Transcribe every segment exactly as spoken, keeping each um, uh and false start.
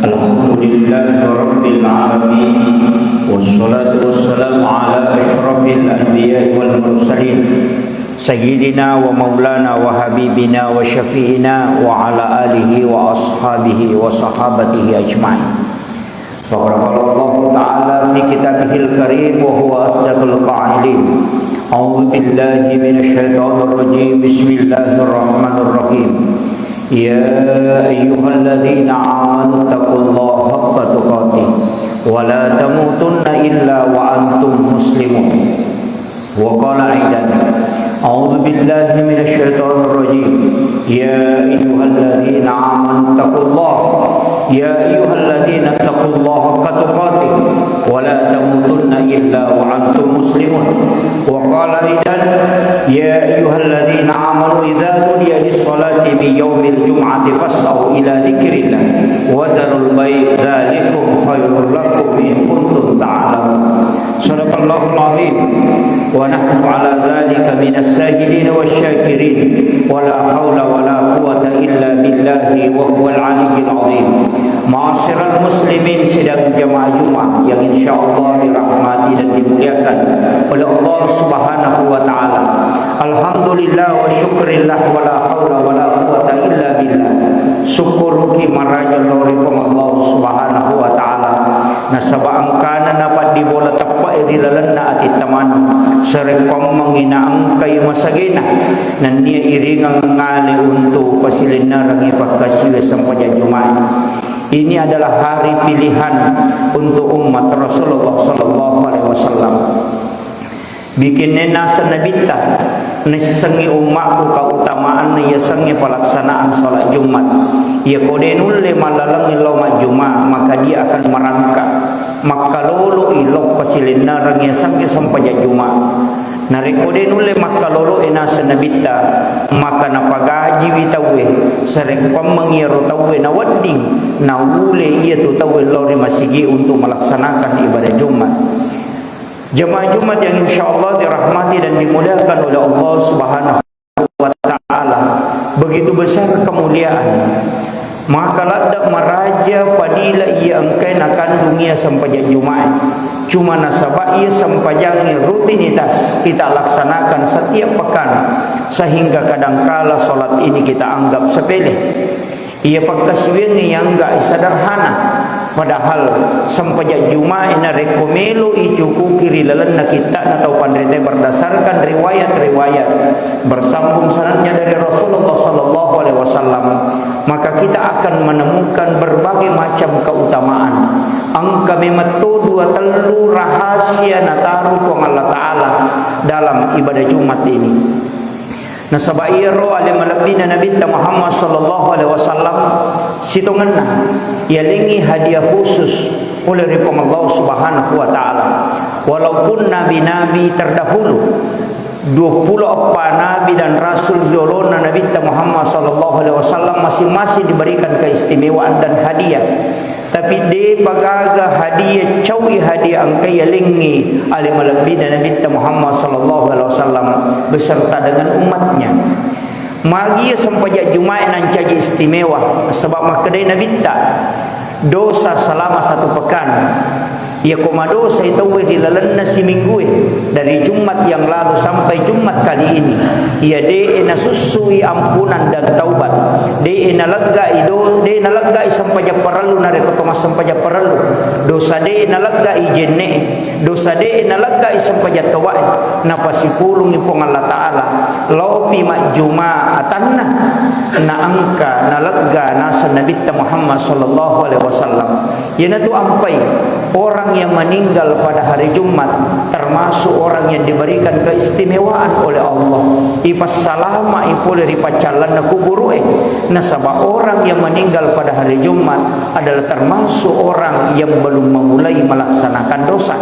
الحمد لله رب العالمين، والصلاة والسلام على أشرف الأنبياء والمرسلين، سيدنا ومولانا وحبيبنا وشفيعنا وعلى آله وأصحابه وصحابته أجمعين. فقد قال الله تعالى في كتابه الكريم وهو أصدق القائلين: أعوذ بالله من الشيطان الرجيم. بسم الله الرحمن الرحيم. يا أيها الذين آمنوا اتقوا الله حق تقاته ولا تموتن إلا وأنتم مسلمون. وقال أيضا: أعوذ بالله من الشيطان الرجيم. يا أيها الذين آمنوا اتقوا الله. يا أيها الذين اتقوا الله حق تقاته ولا تموتن إلا وأنتم مسلمون. وقال أيضا: يا أيها الذين آمنوا إذا نودي للصلاة من يوم الجمعة فاسعوا إلى ذكر الله وذروا البيع ذلكم خير لكم إن كنتم تعلمون. صدق الله العظيم، ونحن على ذلك من الشاهدين والشاكرين، ولا حول ولا قوة إلا بالله وهو العلي العظيم. Ma'asyiral muslimin, sidang jamaah Jumat yang insyaallah dirahmati dan dimuliakan oleh Allah Subhanahu wa taala. Alhamdulillah wa syukrillah, wala haula wala quwata illa billah. Sukkuruki maraja lao ri Puang Allah Subhanahu wa taala. Nasaba engkana napaddibola teppe'i ri lalenna atitta maneng, sarekkuammengngi naengkai masagena, nennia iringeng ngale untu pasilennerengngi pakkasiwiang sempajang Juma'i. Ini adalah hari pilihan untuk umat Rasulullah sallallahu alaihi wasallam. Bikinna naseng Nabitta, naissengngi ummakku keutamaanna yasengnge pelaksanaan salat Jumat. Iyako de nulle mallalengngi lao majjuma, maka dia akan merangkak makkaloloi lao pasilennereng yasengnge sempajang Juma. Narekko de nulle makkaloloi naseng Nabitta, maka napagajiwi tauwe, sarekkuammeng iyaro tauwe nawedding naule iyatu tauwe lao ri masigi untuk melaksanakan ibadah Jumat. Jemaah Jumat yang insyaallah dirahmati dan dimuliakan oleh Allah Subhanahu wa taala, begitu besar kemuliaan. Maka ladde maraja fadilah iya engkae nakandung iya sempajang Jumae. Cuma nasaba iya sempajangnge rutinitas kita laksanakan setiap pekan, sehingga kadangkala salat ini kita anggap sepele. Iya pakkasiwiangnge yangga sederhana, padahal sempajang Jumae narekko melo icukuki ri lalenna kitta'na tau panritae berdasarkan riwayat-riwayat bersambung sanadnya dari Rasulullah sallallahu alaihi wasallam, maka kita akan menemukan berbagai macam keutamaan. Engka memetto dua tellu rahasia nataro Puang Allah Taala dalam ibadah Jumat ini. Nasaba iyaro ale malebbina Nabitta Muhammad sallallahu alaihi wasallam sitongenna yalengngi hadiah khusus pole ri Puang Allah Subhanahu wa taala. Walau pun nabi-nabi terdahulu, dua puluh eppa nabi dan rasul yolona Nabitta Muhammad sallallahu alaihi wasallam masing-masing diberikan keistimewaan dan hadiah. Tapi depa gaga hadiah, caui hadiah engka yalengngi ale malebbina Nabitta Muhammad sallallahu alaihi wasallam beserta dengan umatnya. Magi sempajang Jumae nancaji istimewa, sebab makkedai Nabitta, dosa selama satu pekan. Iyako madosai tauwe ri lalenna siminggue, dari Jumat yang lalu sampai Jumat kali ini, iya de'e nasussui ampunan dan taubat, de'e naleggai do-, de'e naleggai sempajang parellu narekko to massempajang parellu, dosa de'e naleggai jenne'e, dosa de'e naleggai sempajang taubae, napasipulungngi Puang Allah Taala, laopi majjuma atanna, naengka nalegga naseng Nabitta Muhammad sallallahu alaihi wasallam. Iyanatu ampai, orang yang meninggal pada hari Jumat termasuk orang yang diberikan keistimewaan oleh Allah. Ipassalama'i pole ri paccallanna kuburu'e. Nasaba orang yang meninggal pada hari Jumat adalah termasuk orang yang belum memulai melaksanakan dosa.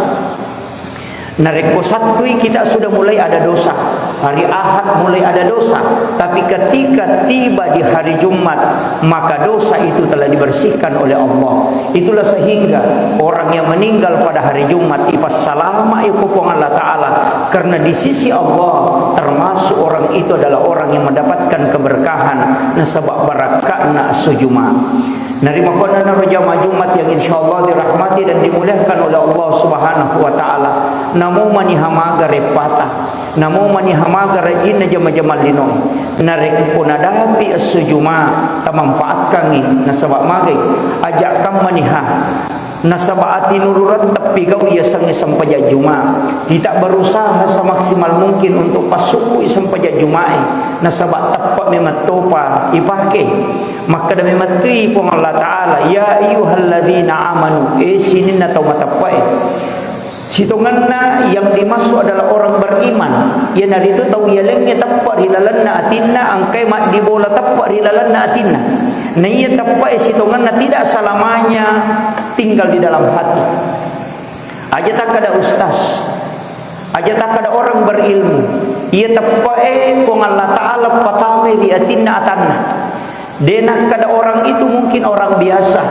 Narekko Sattui kita sudah mulai ada dosa, hari Ahad mulai ada dosa, tapi ketika tiba di hari Jumat, maka dosa itu telah dibersihkan oleh Allah. Itulah sehingga orang yang meninggal pada hari Jumat ipassalama'i ko Puang Allah Ta'ala, karena di sisi Allah termasuk orang itu adalah orang yang mendapatkan keberkahan, nasaba barakka'na esso Jumat. Narimakkuannanaro jamaah Jumat yang insyaallah dirahmati dan dimuliakan oleh Allah Subhanahu wa Ta'ala. Namo maniha maga reppata, namo maniha maga rajinna jama-jamang linoe. Narekko nadapi esso Juma, tamanfaatkangngi, nasaba magai, aja' kammaniha. Nasaba atinururetta pigau yasengnge sempajang Juma. Kita berusaha semaksimal mungkin untuk passukkui sempajang Jumae. Nasaba teppa memang topa ipake. Makkeda memettui Puang Allah Ta'ala, "Ya ayyuhalladzina amanu," eh, sininna tau mateppae. Sitongenna yang dimaksud adalah orang beriman, iyanaritu tau yalengnge teppa ri lalenna atinna, engkai maddibola teppa ri lalenna atinna. Naiya teppae sitongenna tidak selamanya tinggal di dalam hati. Aja takkeda ustaz, aja takkeda orang berilmu. Iya teppae Puang Allah Ta'ala patamai ri atinna atanna. De nakkeda orang itu mungkin orang biasa.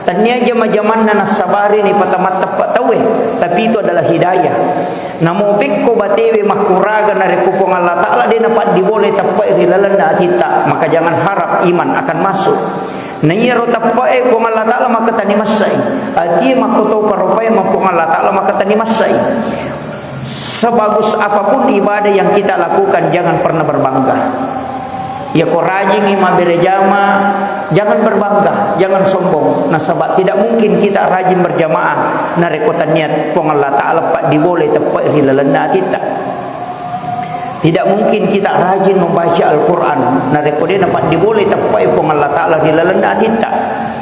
Tania jama-jamanna nassabari ni patamatteppa tauwe, tapi itu adalah hidayah. Namo pekko batewe makkuraga narekko Puang Allah Ta'ala de napaddibolai teppae ri lalenna atitta, maka jangan harap iman akan masuk. Naiyaro teppae Puang Allah Ta'ala makkeda tani massai. Atie makkotopa ropae ma Puang Allah Ta'ala makkeda tani massai. Sebagus apapun ibadah yang kita lakukan, jangan pernah berbangga. Yako rajingi mabbere jama, jangan berbangga, jangan sombong. Nasaba tidak mungkin kita rajin berjamaah narekko taniat Puang Allah Ta'ala paddibolai teppae ri lalenna atitta. Tidak mungkin kita rajin membaca Al-Quran narekko de napaddibolai teppae Puang Allah Ta'ala ri lalenna atitta.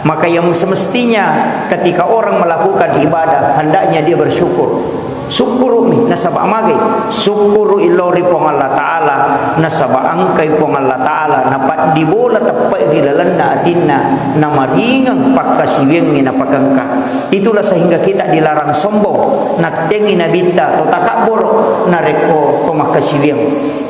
Maka yang semestinya ketika orang melakukan ibadah, hendaknya dia bersyukur. Sukkuru'mi, nasaba magai? Sukkuru'i lao ri Puang Allah Ta'ala, nasaba engkai Puang Allah Ta'ala napaddibola teppae ri lalenna atinna, namaringeng pakkasiwiangnge napakengka. Itulah sehingga kita dilarang sombong. Nattengi Nabitta to takabboro narekko to makkasiwiang.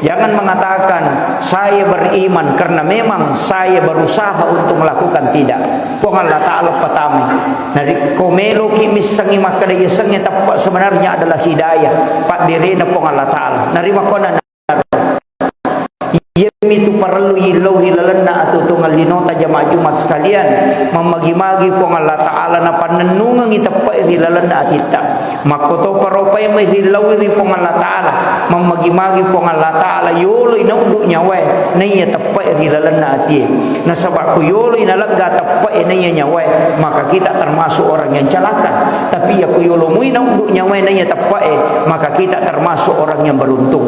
Jangan mengatakan, "Saya beriman karena memang saya berusaha untuk melakukan." Tidak. Puang Allah Ta'ala patamai. Narekko meloki missengngi makkeda yasengnge teppa, sebenarnya adalah hidayah, padderena Puang Allah Ta'ala. Narimakkuannanaro. Iyamitu parellu yillau ri lalenna atuo-tuongeng linota jamaah Jumat sekalian, mammagi-magi Puang Allah Ta'ala napannennungengngi teppae ri lalenna atitta. Makkotopa ropae mai rillaui ri Puang Allah Ta'ala, mammagi-magi Puang Allah Ta'ala yoloi nauddu nyawae naiya teppae ri lalenna atie. Nasaba ko yoloi nalegga teppae naiya nyawae, maka kita termasuk orang yang celaka. Tapi yako yolo mui nauddu nyawae naiya teppae, maka kita termasuk orang yang beruntung.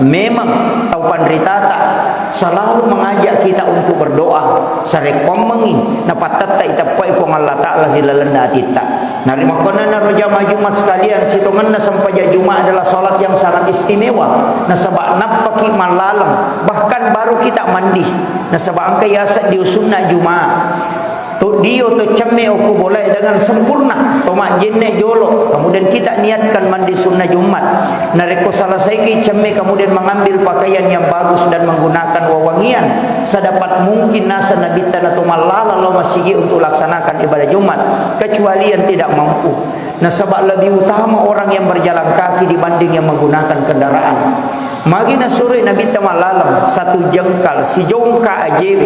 Memang tau panritata selalu mengajak kita untuk berdoa, sarekkoammengngi napattettai teppai Puang Allah Ta'ala ri lalenna atitta. Narimakkuannanaro jamaah Jumat sekalian, sitongenna sempajang Jumat adalah salat yang sangat istimewa, nasaba nappaki mallaleng, bahkan baru kita mandi, nasaba engka yaseng dio sunna Jumat. To dio to cemme okko bolae dengan sempurna, to majjenne jolo, kemudian kita niatkan mandi sunnah Jumat. Narekko selesaiki cemme, kemudian mengambil pakaian yang bagus dan menggunakan wewangian, sedapat mungkin naseng Nabitta na to mallala lao masigi untuk laksanakan ibadah Jumat, kecuali yang tidak mampu. Nasaba lebih utama orang yang berjalan kaki dibanding yang menggunakan kendaraan. Magi nasuroi Nabitta mallaleng, satu jengkal, sijongka ajewe,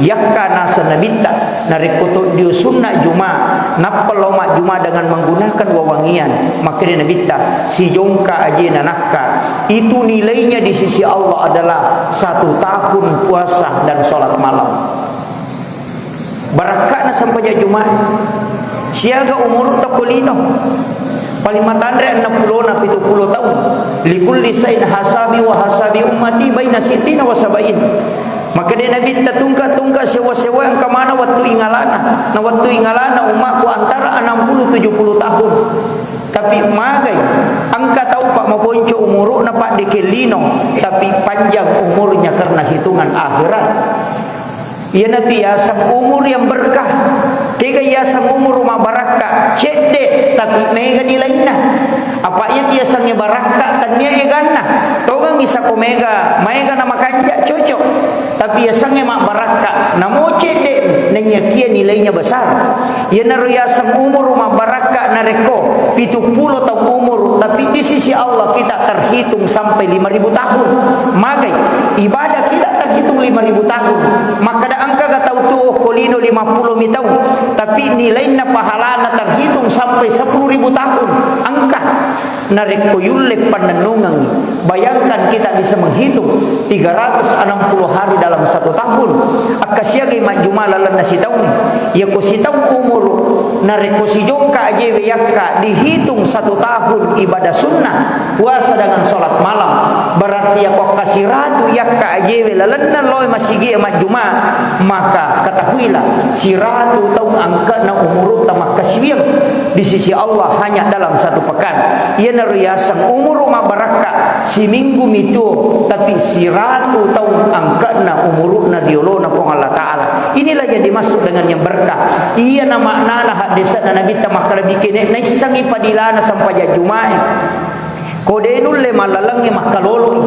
yakka naseng Nabitta, narekko to dio sunna Juma, nappa lao majjuma dengan menggunakan wewangian, makkeda Nabitta, sijongka ajena nakka, itu nilainya di sisi Allah adalah satu tahun puasa dan sholat malam. Barakka'na sempajang Jumat. Siaga umurutta ko lino. Paling matanre enneng pulona pitu pulo taung. Likulli sain hasabi wa hasabi ummati baina sittina wa sabain. Makkeda Nabitta, tungka-tungka sewa-sewa engka mana wettu ingalana. Na wettu ingalana ummakku antara enam puluh tujuh puluh tahun. Tapi magai, engka tau pa maponco umuru'na paddeke lino, tapi panjang umurnya karena hitungan akhirat. Iyanatu yaseng umur yang berkah. Kega yaseng umur mabbarakka, cedde tapi mega nilainna. Apa iya yasengnge barakka, tennia eganna. Tongengi sako mega, maega na makanja, cocok. Tapi yasengnge mabbarakka, namo cedde, naiyakia nilainya besar. Iyanaro yaseng umur mabbarakka narekko pitu pulo taung umur, tapi di sisi Allah kita terhitung sampai lima ribu tahun. Magai, ibadah kita terhitung lima ribu tahun. Makkeda engkaga tau tuo ko lino lima puluh mi taung, tapi nilainna pahalana terhitung sampai sepuluh ribu tahun. Engka. Narekko yulle pannennungengngi, bayangkan kita bisa menghitung tiga ratus enam puluh hari dalam satu tahun. Akkasiagai majjuma lalenna sitaungnge. Yako sitaung umuru, narekko sijongka ajewe yakka dihitung satu tahun ibadah sunnah, puasa dengan sholat malam, berarti yako akkasiratu yakka ajewe lalenna loe masigie majjuma, maka ketahuilah, siratu taung angkana umurutta makkasiwiang di sisi Allah hanya dalam satu pekan. Iyanaro yaseng umuru mabbarakka, siminggu mituo, tapi siratu taung angkana umuruna riolona Puang Allah Ta'ala. Inilah yang dimaksud dengan yang berkah. Iyana maknana haddese'na Nabitta makkeda bikene naissengngi padilana sempajang jumae. Ko de nulle mallalengnge makkaloloi.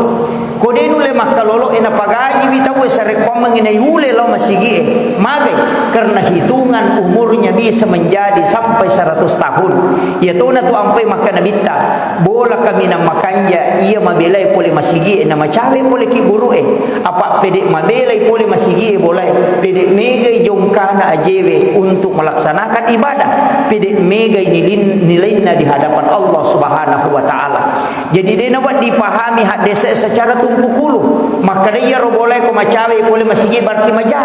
Ko de nulle makkaloloi napagajiwi tauwe sarekkuammengngi naiule lao masigie. Magai? Karena hitungan umurnya bisa menjadi sampai seratus tahun. Iyatona tu ampai makkeda Nabitta, bola kaminang makanja iya mabelai pole masigie namacawe pole kiburu'e. Apa pede mabelai pole masigie bolae, pede megai jongkana ajewe untuk melaksanakan ibadah, pede megai nilin-, nilainna di hadapan Allah Subhanahu wa Ta'ala. Jadi, de nawedding dipahami haddese secara tumpukulu. Makkeda iyaro bolae ko macawe pole masigi berarti maja.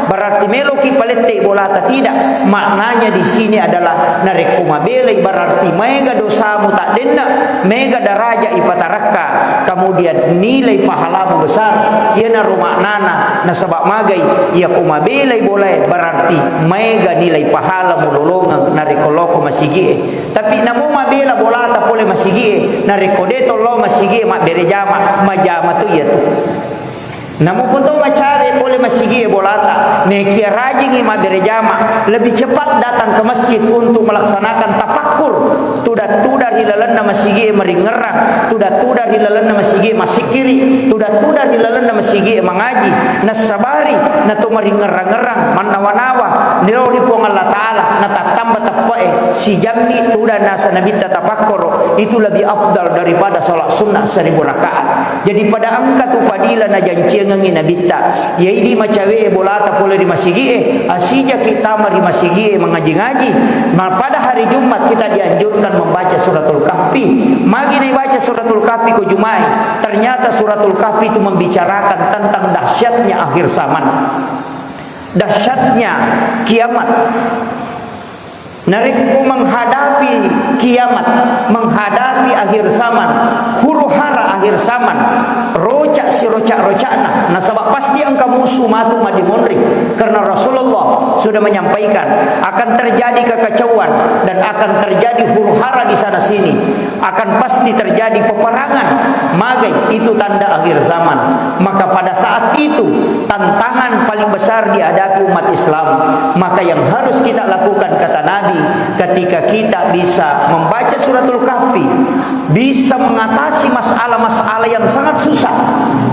Berarti meloki palette bolata, tidak. Maknanya di sini adalah narekko mabelai berarti maega dosamu taddenna, mega daraja ipatarakka, kemudian nilai pahalamu besar. Iyanaro maknana, nasaba magai, iya ko mabelai bolae berarti maega nilai pahalamu lolongeng narekko loko masigie. Tapi namo mabela bolata pole masigie, narekko de to lao masigie mabbere jama, majama tu iyatu. Namo poto macawe pole masigie bolata, nekia rajingi mabbere jama, lebih cepat datang ke masjid untuk melaksanakan tafakkur, tuda-tuda ri lalenna masigie maringerrang, tuda-tuda ri lalenna masigie masikiri, tuda-tuda ri lalenna masigie mangaji, nassabari nato maringerrang-ngerrang, mannawa-nawa, niro ri Puang Allah Ta'ala, natattamba teppe'e, sijammi tuda nasa Nabitta tapakkoro, itu lebih afdal daripada sholat sunnah seribu rakaat. Jadi pada engka tu padila najanciangengi Nabitta, yaidi macawe bolata pole ri masigie, asijaki tama ri masigie mangaji-ngaji. Ma pada hari Jumat kita dianjurkan membaca suratul kahfi. Magi naibaca suratul kahfi ko Jumae, ternyata suratul kahfi itu membicarakan tentang dahsyatnya akhir zaman. Dahsyatnya kiamat. Narekko menghadapi kiamat, menghadapi akhir zaman, huru-hara akhir zaman, roca siroca-rocana, nasaba pasti engka musu matu madimonri. Karena Rasulullah sudah menyampaikan akan terjadi kekacauan dan akan terjadi huru-hara di sana sini. Akan pasti terjadi peperangan. Magai? Itu tanda akhir zaman. Maka pada saat itu, tantangan paling besar dihadapi umat Islam. Maka yang harus kita lakukan, kata Nabi, ketika kita bisa membaca suratul kahfi, bisa mengatasi masalah-masalah yang sangat susah,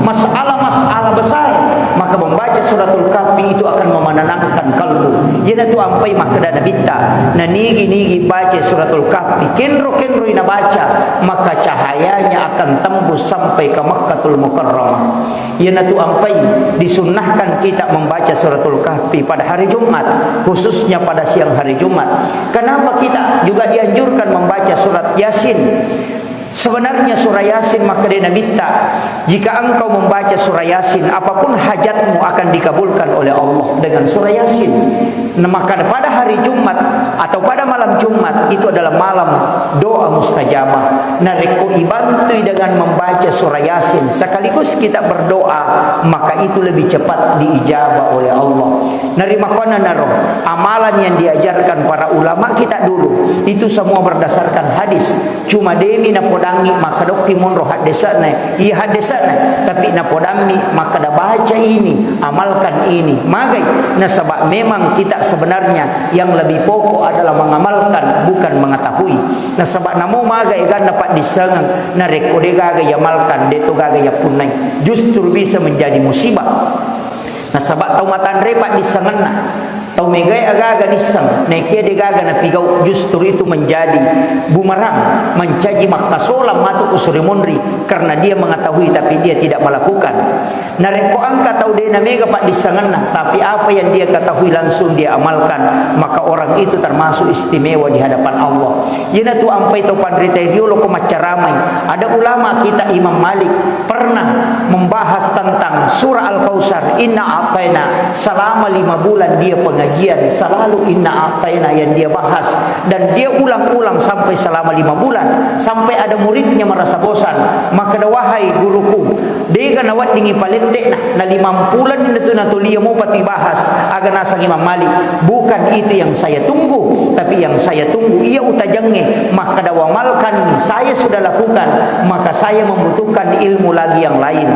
masalah-masalah besar, maka membaca suratul kahfi itu akan memenenangkan kalbu. Iyanatu ampai makkeda Nabitta, nanigi-nigi baca suratul kahfi, kenro-kenroi nabaca, maka cahayanya akan tembus sampai ke Makkatul Mukarramah. Iyanatu ampai disunnahkan kita membaca suratul kahfi pada hari Jumat, khususnya pada siang hari Jumat. Kenapa kita juga dianjurkan membaca surat Yasin? Sebenarnya surah Yasin, makkeda Nabitta, jika engkau membaca surah Yasin, apapun hajatmu akan dikabulkan oleh Allah dengan surah Yasin. Nah, maka pada hari Jumat atau pada malam Jumat itu adalah malam doa mustajabah. Narekko ibantui dengan membaca surah Yasin sekaligus kita berdoa, maka itu lebih cepat diijabah oleh Allah. Narimakkuannanaro amalan yang diajarkan para ulama kita dulu, itu semua berdasarkan hadis. Cuma demi napodangngi makkadokki monro haddese'na, iya haddese'na, tapi napodammi makkada baca ini, amalkan ini. Magai? Nasaba memang kita sebenarnya yang lebih pokok adalah mengamalkan, bukan mengetahui. Nasaba namo maga eganna paddissengeng, narekko de gaga iamalkan, de to gaga iappunnai, justru bisa menjadi musibah. Nasaba tau matanre paddissengenna, Tau megae aga-aga nisseng, naekia degaga napigau, justru itu menjadi bumerang, mancaji makkasolang matu ko suri monri, karena dia mengetahui tapi dia tidak melakukan. Narekko engka tau de namega paddissengenna, tapi apa yang dia ketahui langsung dia amalkan, maka orang itu termasuk istimewa di hadapan Allah. Iyanatu ampai tau panrita riolo ko maccaramai. Ada ulama kita Imam Malik pernah membahas tentang surah Al-Kautsar, inna a'taina, selama lima bulan dia pengajian, selalu inna a'taina yang dia bahas, dan dia ulang-ulang sampai selama lima bulan, sampai ada muridnya merasa bosan. Maka, wahai guruku, dega naweddingi palette'na, na limampuleng natu natolia mopa tibahas, aga naseng Imam Malik, bukan itu yang saya tunggu, tapi yang saya tunggu iya utajengnge, makkeda wamalkan saya sudah lakukan, maka saya membutuhkan ilmu lagi yang lain.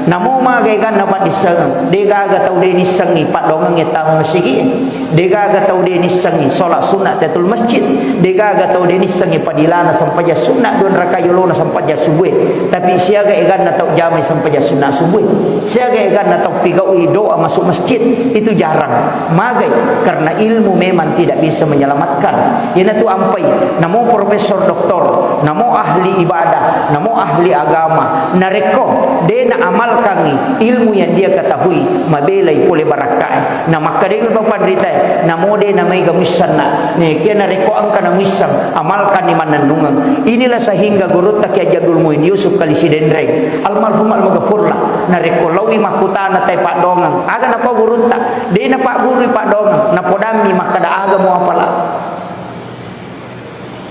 Namo maga eganna paddissengeng, degaga tau de nissengngi paddoangengnge tama masigi'e. Degaga tau de nissengngi sholat sunnah tahiyatul masjid. Degaga tau de nissengngi padilana sempajang sunnah dua rakaat yolona sempajang subuhe. Tapi siaga eganna tau jamai sempajang sunnah subuhe. Siaga eganna tau pigaui doa masuk masjid. Itu jarang. Magai? Karena ilmu memang tidak bisa menyelamatkan. Iyanatu ampai. Namo profesor doktor, namo ahli ibadah, namo ahli agama. Narekko de naamalkangngi ilmu yang dia ketahui, mabelai pole barakkae. Na makkedai papanritae, namo de namaega muissenna. Nekia narekko engka namuisseng, amalkanni mannennungeng. Inilah sehingga gurutta Kiai Haji Abdul Muin Yusuf Kali Sidenreng, almarhum almaghfurlah, narekko laowi makkutana tai paddoangeng, aga napau gurutta? De napaggurui paddoangeng, napodammi makkeda, aga muapala?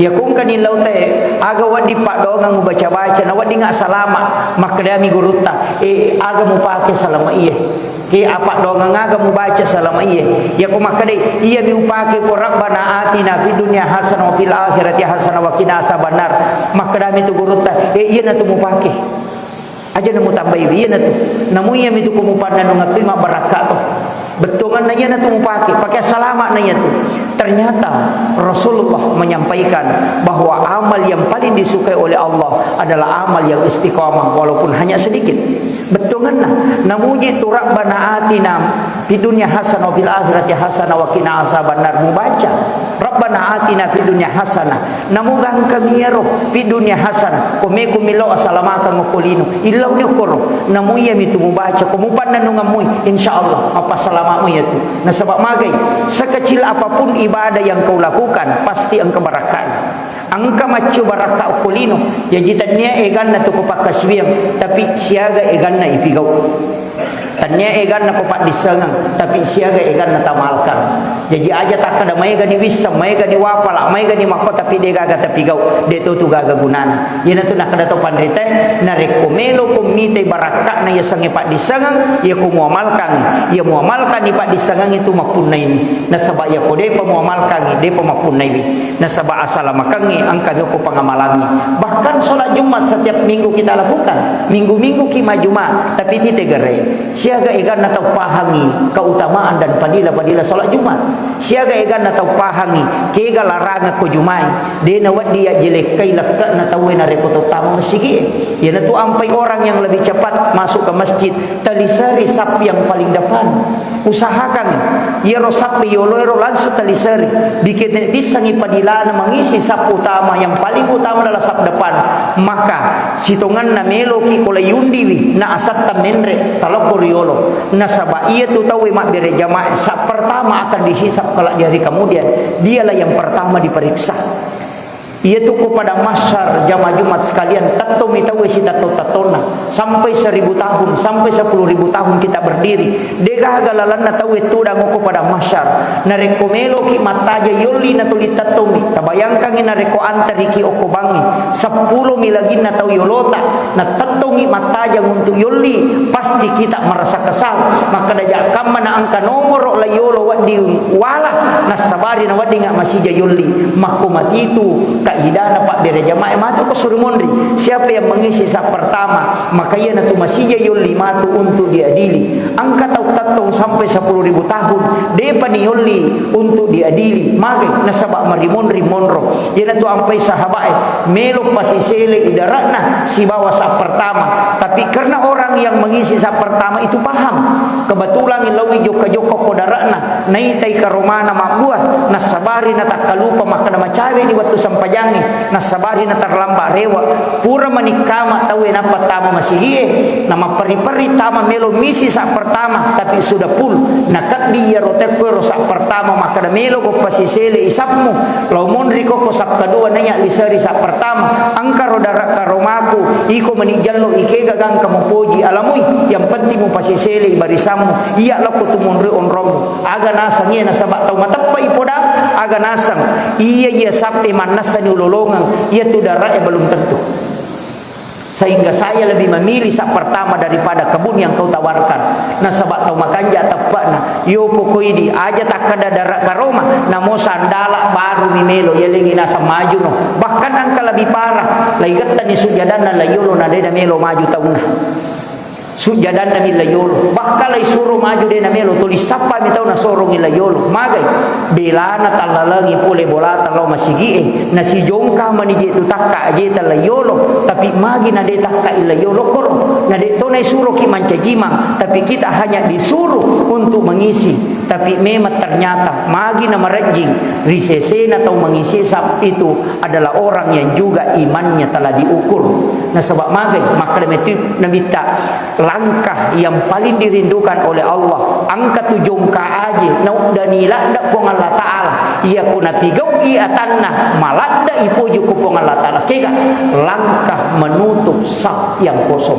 Iya kongkani lautae, aga wedding paddoangeng mubaca-baca, na weddingnga salama, makkedami gurutta, eh, aga mupake salama iye? Ke apa doangeng aga mubaca salama iye? Iya ko makkedai, iyami upake ko Rabbana atina fid dunya hasanah wa fil akhirati hasanah wa qina azabannar. Makkedami tu gurutta, eh, iyanatu mupake. Aja na mutambaiwi, iyanatu. Namu iyami tu ko mupannanungeng tu mabbarakka to. Bettuanganna iyanatu mupake, pake salama na iyatu. Ternyata Rasulullah menyampaikan bahwa amal yang paling disukai oleh Allah adalah amal yang istiqamah walaupun hanya sedikit. Bettuanganna, namuji tu Rabbana atina fid dunya hasanah wa fil akhirati hasanah wa qina azabannar, mubaca Rabbana atina fid dunya hasanah. Namu gangkami iyaro fid dunya hasanah, ko meko millau asalamakeng okko lino, illauni okkoro. Namu iyami tu mubaca, ko mupannanungeng mui, insyaallah mappasalama mui iyatu. Nasaba magai, sekecil apapun ibadah yang kau lakukan, pasti engka barakka'na. Engka maccu barakka okko lino, jaji tennia eganna tu ko pakkasiwiang, tapi siaga eganna ipigau. Tennia eganna ko paddissengeng, tapi siaga eganna tamalkang. Jaji aja takkeda maegani wisseng, maegani wapala, maegani makko, tapi degaga tapigau, de to tu gaga gunana. Iyanatu nakkeda to panritae, narekko meloko mitai barakka'na yasengnge paddissengeng, iya ko muamalkangngi, iya muamalkanni paddissengengnge tu mappunnaini. Nasaba iya ko depa muamalkangngi, depa mappunnaiwi. Nasaba asalamakengnge engkami ko pangamalangnge. Bahkan sholat Jumat setiap minggu kita lakukan. Minggu-minggu ki majuma, tapi tite gere. Siaga eganna tau pahangngi keutamaan dan fadilah-fadilah sholat Jumat. Siaga eganna tau pahangngi kega larangeng ko Jumai. De nawedding yajjelekkai lekke'na tauwe narekko to tama masigi'e. Iyanatu ampai orang yang lebih cepat masuk ke masjid, teliseri saf yang paling depan. Usahakan iyaro saf yoloero langsung teliseri. Bikin tissengi padilana mengisi saf utama, yang paling utama adalah saf depan. Maka sitongenna meloki ko layundiwi na asatta menre talokko riolo. Nasaba iyatu tauwe mabbere jamaah saf pertama akan dihisab kelak di hari kemudian. Dialah yang pertama diperiksa. Iyatu ko padang mahsyar, jamaah Jumat sekalian, tettomi tauwe sitetto-tettonna, sampai seribu tahun, sampai sepuluh ribu tahun kita berdiri. Degaga lalenna tauwe tudang okko padang mahsyar. Narekko meloki mattaja yolli natuli tettomi. Tabayangkangngi narekko antariki okko bangngi, seppulo mi laginna tau yolota, natettongi mattajang untuk yolli, pasti kita merasa kesal. Makkeda ja kamma na engka nomoro la yolo wedding wala, nassabari na wedding masija yolli. Makko matitu kaidana pabbere jamaah matu ko suri monri. Siapa yang mengisi saf pertama, maka iyanatu masija yolli matu untuk diadili. Engka tau tettong sampai sepuluh ribu tahun, depa ni yolli untuk diadili. Magai? Nasaba marimonri monro. Iyanatu ampai sahabae, melo pasisele idarana sibawa saf pertama. Tapi karena orang yang mengisi saf pertama itu paham, kebetulan lawi jokka-jokka ko darana, Naitai karomana mabbua, nassabari natakkalupa makkeda macaweni wettu sempajangnge, nassabari naterlambat rewe. Pura manikkama tauwe nappa tama masigie, namapperi-peri tama melo misi sa pertama, tapi sudah full. Nakebbi iyaro tekko ero sa pertama makkeda melo ko pasisele isapmu, lao monri ko ko sa kedua naiya liseri sa pertama. Engkaro dara karomaku, iko meni jallo ikega gangka mupoji alamui, yang penting mupasisele barisammu, iya lokko tu monri onrommu. Aga naseng iya nasaba tau mateppe'i podang, aga naseng iya, iya sappe mannassani ulolongeng, iya tu darae belum tentu. Sehingga saya lebih memilih sa pertama daripada kebun yang kau tawarkan. Nasaba tau makanja teppe'na, yo pokoi di aja takkada dara karoma, namo sandala baru mi melo, yalengi naseng maju no. Bahkan engka lebih parah, laigettani sujadanna layolo na dena melo maju taunna. Sujjadanna mi layolo. Bahkan laisuro maju de namelo, tuli sappa mi tau nasorongi layolo. Magai? Belana tallalengi pole bolata lao masigie, nasijongka mani je tu takka ajeta layolo, tapi magi na de takka i layolo koro, na de to naisuroki mancajimang, tapi kita hanya disuruh untuk mengisi. Tapi memang ternyata magi na marejjing ri sesena tau mengisi sap itu adalah orang yang juga imannya telah diukur. Nasaba magai? Makkeda metu Nabitta, langkah yang paling dirindukan oleh Allah, engka tu jongka aje, nauddani ladde Puang Allah Ta'ala, iya ko napigau'i atanna, maladde ipoji ko Puang Allah Ta'ala, kega langkah menutup saf yang kosong.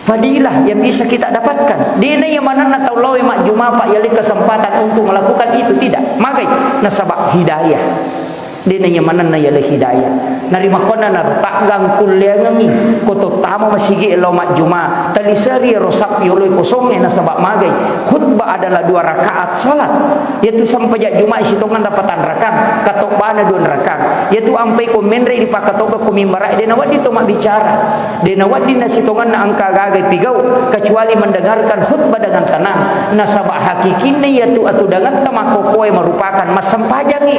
Fadilah yang bisa kita dapatkan. Dena iya manenna tau lawe majjuma, Pak, yale kesempatan untuk melakukan itu, tidak. Magai? Nasaba hidayah. Dena iya manenna yale hidayah. Narimakkuannanaro, taggangkulleangengngi ko tottama masigi lao majjuma, taliseri ero sappi oloi kosongnge nasaba magai? Khutbah adalah dua rakaat salat. Yaitu sempajang Juma'i sitongenna patanrakang, katobbana duanrakang. Yaitu ampai ko menre di pakkatobba ko mimbarae, dena wedding to mabbicara. Dena wedding nasitongenna engka gaga pigau, kecuali mendengarkan khutbah dengan tenang. Nasaba hakikinna yaitu atudangetta makkokkoe merupakan massempajangngi.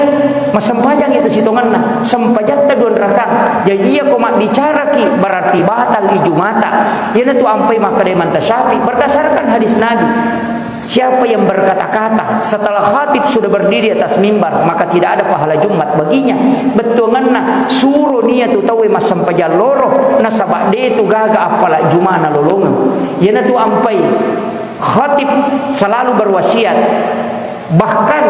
Massempajangngi tu sitongenna, sempajatta duanrakang. Jadi iya ko mabbicaraki berarti batal ijumata. Iyanatu ampai makkeda Imam Syafi'i berdasarkan hadis Nabi. Siapa yang berkata-kata setelah khatib sudah berdiri atas mimbar, maka tidak ada pahala Jumat baginya. Bettuangenna, suro niatu tauwe massempajang loro, nasaba de tu gaga appala Juma nalolongeng. Iyanatu ampai khatib selalu berwasiat, bahkan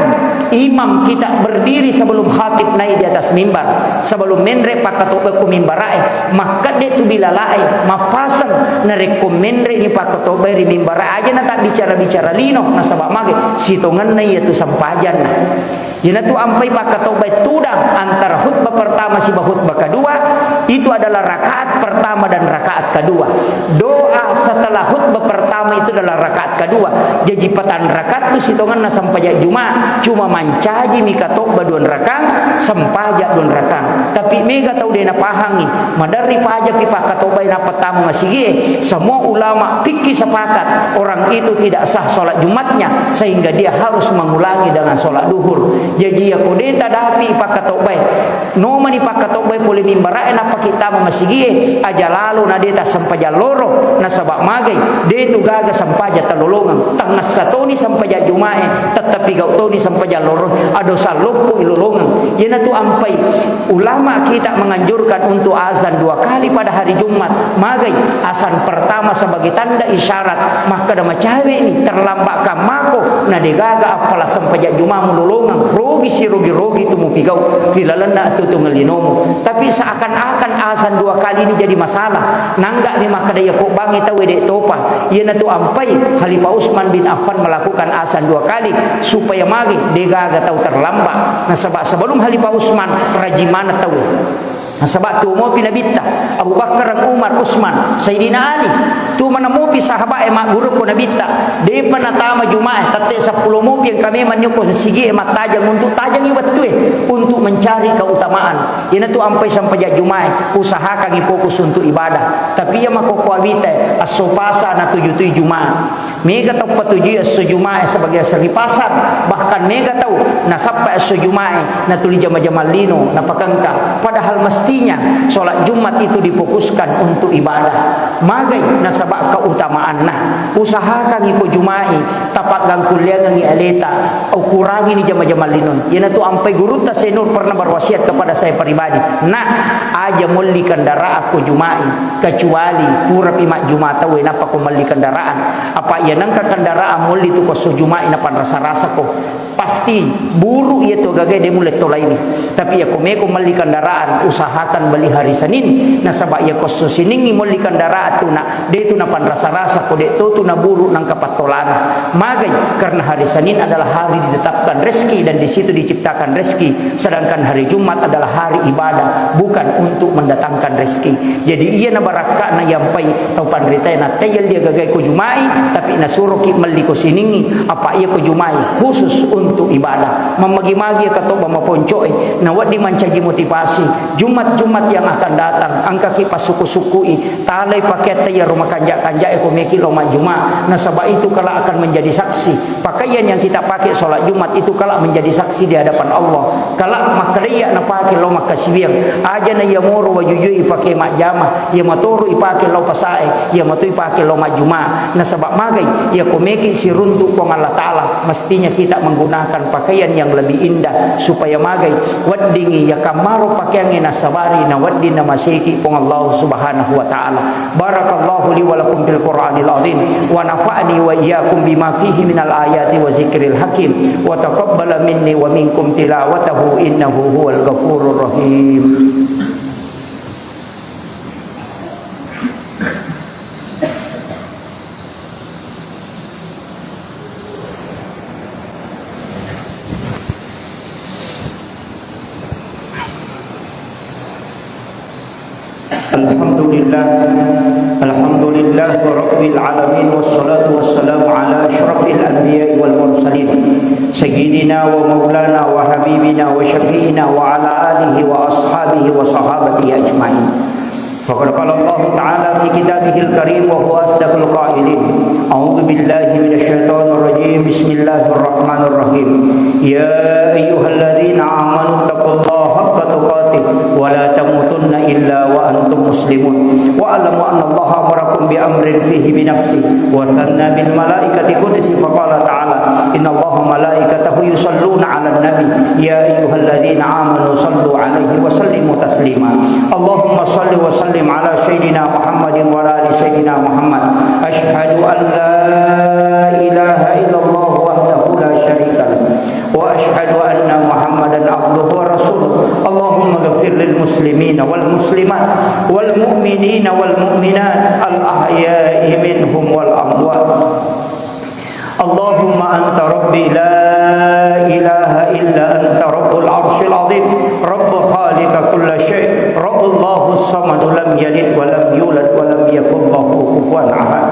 imam kita berdiri sebelum khatib naik di atas mimbar, sebelum menre pakkatobba ku mimbarae, makkedde tu bilalae, mappaseng narekko menre ni pakkatobba ri mimbarae, aja na tabbicara-bicara lino, nasaba mage sitongenna iya tu sempajanna. Iyanatu ampai pakkatobba tudang antara khutbah pertama siba khutbah kedua, itu adalah rakaat pertama dan rakaat kedua. Doa setelah khutbah pertama itu adalah rakaat kedua. Jaji patanrakang tu sitongenna sempajang Juma, cuma mancaji mi katobba duanrakang, sempajang duanrakang. Tapi mega tau de napahangi, maderri paja pi pakkatobbai nappa tama masigie. Semua ulama fikih sepakat orang itu tidak sah sholat Jumatnya, sehingga dia harus mengulangi dengan sholat duhur. Jaji iya ko de tadapi pakkatobbai, nomani pakkatobbai pole mimbarae nappa kittama masigie, aja lalo na de tassempajang loro, nasaba magai, de tu gaga sempajang talolongeng, tangngessa toni sempajang Jumae, tettepi gau toni sempajang loro, adosa loppo ilolongeng. Iyanatu ampai ulama kita menganjurkan untuk azan dua kali pada hari Jumat. Magai? Azan pertama sebagai tanda isyarat makkeda macawe ni, terlambat kammako, na de gaga appala sempajang Juma mulolongeng, rogi sirogi-rogi tu mupigau ri lalenna atuotuongeng linomu. Tapi seakan-akan azan dua kali ini jadi masalah. Nanggak mi makkeda iya ko bangi tau de topa. Iyanatu ampai Khalifah Utsman bin Affan melakukan azan dua kali supaya mage de gaga tau terlambat. Nasaba sebelum Khalifah Utsman rajing maneng tau. Nasaba tuo mopi Nabitta, Abu Bakar, Umar, Utsman, Sayyidina Ali. Tuo maneng mopi sahabat e magguru ko Nabitta. Depa natama Jumae, tette seppulo mopi engka memang nio ko sigi e mattajeng untuk tajengi wettue untuk mencari keutamaan. Iyanatu ampai sempajang Jumae, usahakangi fokus untuk ibadah. Tapi iya makkokkoe wita, esso Pasa natujui-tujui Juma. Mega tau patujui esso Jumae sebagai esso ri pasar, bahkan mega tau Nasappa esso Juma'i, natuli jama-jama lino, napakengka. Padahal mestinya sholat Jumat itu difokuskan untuk ibadah. Magai nasaba keutamaanna. Usahakangi ko Juma'i, tapaggangkulleangengi aleta, ukurangini jama-jama lino. Iyanatu ampai gurutta Senur pernah berwasiat kepada saya pribadi. Nak, aja molli kendaraan ko Juma'i, kecuali purapi majjuma tauwe nappa ko melli kendaraan. Apa iya nengka kendaraan molli tu ko esso Juma'i napanrasa-rasa ko. Pasti buru iya tu gagae de mulle tolaini. Tapi iya ko meko melli kendaraan, usahakan beli hari Senin. Nasaba iya ko esso Siningngi molli kendaraan tu na, de tu napanrasa-rasa ko de to tu naburu nangka pattolana. Magai, karena hari Senin adalah hari ditetapkan rezeki dan di situ diciptakan rezeki. Sedangkan hari Jumat adalah hari ibadah, bukan untuk mendatangkan rezeki. Jadi, iya na barakka'na yampai tau panritae na tayal dia gagai ko Juma'i, tapi nasuroki melli ko Siningngi, apa iya ko Juma'i khusus untuk ibadah. Mammagi-magi iya katoba maponco'e, na wedding mancaji motivasi. Jumat-Jumat yang akan datang, engkaki passuku-sukui, talai pakeatta iyaro makanja-kanjae ko meki lao majjuma, nasaba itu kelak akan menjadi saksi. Pakaian yang kita pakai sholat Jumat itu kelak menjadi saksi di hadapan Allah. Kelak makkedai iya napake lao makkasiwiang. Aja na iya moro wajujui ipake majjama, iya matoro ipake lao pasae, iya matu ipake lao majjuma. Nasaba magai, iya ko meki siruntu Puang Allah Ta'ala, mestinya kita menggunakan pakaian yang lebih indah supaya magai. Weddingngi iya kammaro pakeangnge nasabari na wedding namaseki Puang Allah Subhanahu wa Ta'ala. بارك الله لي ولكم في القرآن العظيم، ونفعني وإياكم بما فيه من الآيات والذكر الحكيم، وتقبل مني ومنكم تلاوته، إنه هو الغفور الرحيم. الحمد لله. الحمد لله رب العالمين، والصلاة والسلام على أشرف الأنبياء والمرسلين، سيدنا ومولانا وحبيبنا وشفيعنا وعلى آله وأصحابه وصحابته أجمعين. فقد قال الله تعالى في كتابه الكريم وهو أصدق القائلين: أعوذ بالله من الشيطان الرجيم. بسم الله الرحمن الرحيم. يا أيها الذين آمنوا اتقوا الله حق تقاته ولا تموتن إلا وأنتم مسلمون. واعلموا أن الله أمركم بأمر فيه بنفسه وثنى بالملائكة قدسه فقال تعالى: إن الله وملائكته يصلون على النبي، يا أيها الذين آمنوا صلوا عليه وسلموا تسليما. اللهم صل وسلم على سيدنا محمد وعلى آل سيدنا محمد. أشهد أن لا إله إلا الله وحده لا شريك له، وأشهد أن محمدا عبده ورسوله. اللهم اغفر للمسلمين والمسلمات والمؤمنين والمؤمنات الأحياء منهم والأموات. اللهم أنت ربي لا إله إلا أنت رب العرش العظيم، رب خالق كل شيء، رب الله الصمد لم يلد ولم يولد ولم يكن له كفوا أحد.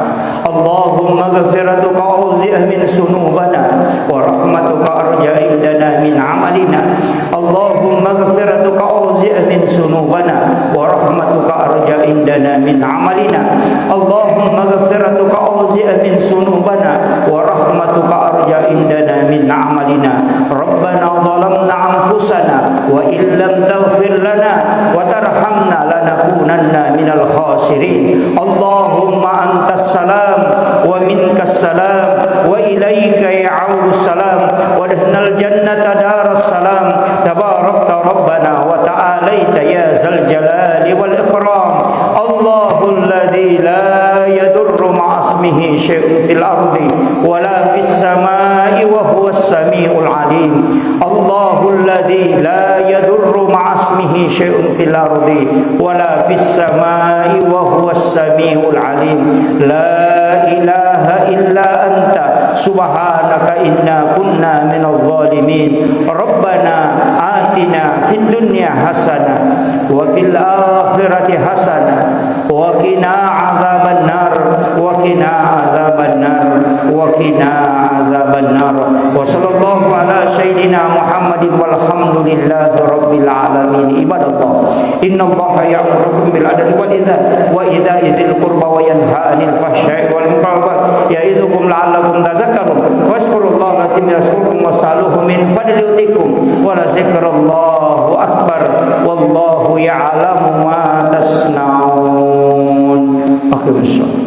اللهم مغفرتك أوسع من ذنوبنا ورحمتك أرجى عندنا من عملنا. اللهم مغفرتك أوسع من ذنوبنا ورحمتك أرجى عندنا من عملنا. اللهم مغفرتك أوسع من ذنوبنا ورحمتك أرجى عندنا من عملنا. ربنا ظلمنا أنفسنا وإن لم تغفر لنا وترحمنا لنكونن من الخاسرين. اللهم أنت السلام ومنك السلام وإليك يعود السلام وأدخلنا الجنة دار السلام. تباركت ربنا وتعاليت يا ذا الجلال والإكرام. الله الذي لا يضر مع اسمه شيء في الأرض ولا في السماء وهو السميع العليم. الله الذي لا يضر مع اسمه شيء في الأرض ولا في السماء وهو السميع العليم. لا إله إلا أنت سبحانك إنا كنا من الظالمين. ربنا آتنا في الدنيا حسنة وفي الآخرة حسنة وقنا عذاب النار، وقنا عذاب النار، وقنا عذاب النار. وصلى الله على سيدنا محمد والحمد لله رب العالمين. عباد الله، إن الله يأمركم بالعدل والإحسان وإيتاء ذي القربى وينهى عن الفحشاء والمنكر والبغي يعظكم لعلكم تذكرون. فاذكروا الله العظيم يذكركم واسألوه من فضله يؤتكم ولذكر الله أكبر والله يعلم ما تصنعون. أقم الصلاة.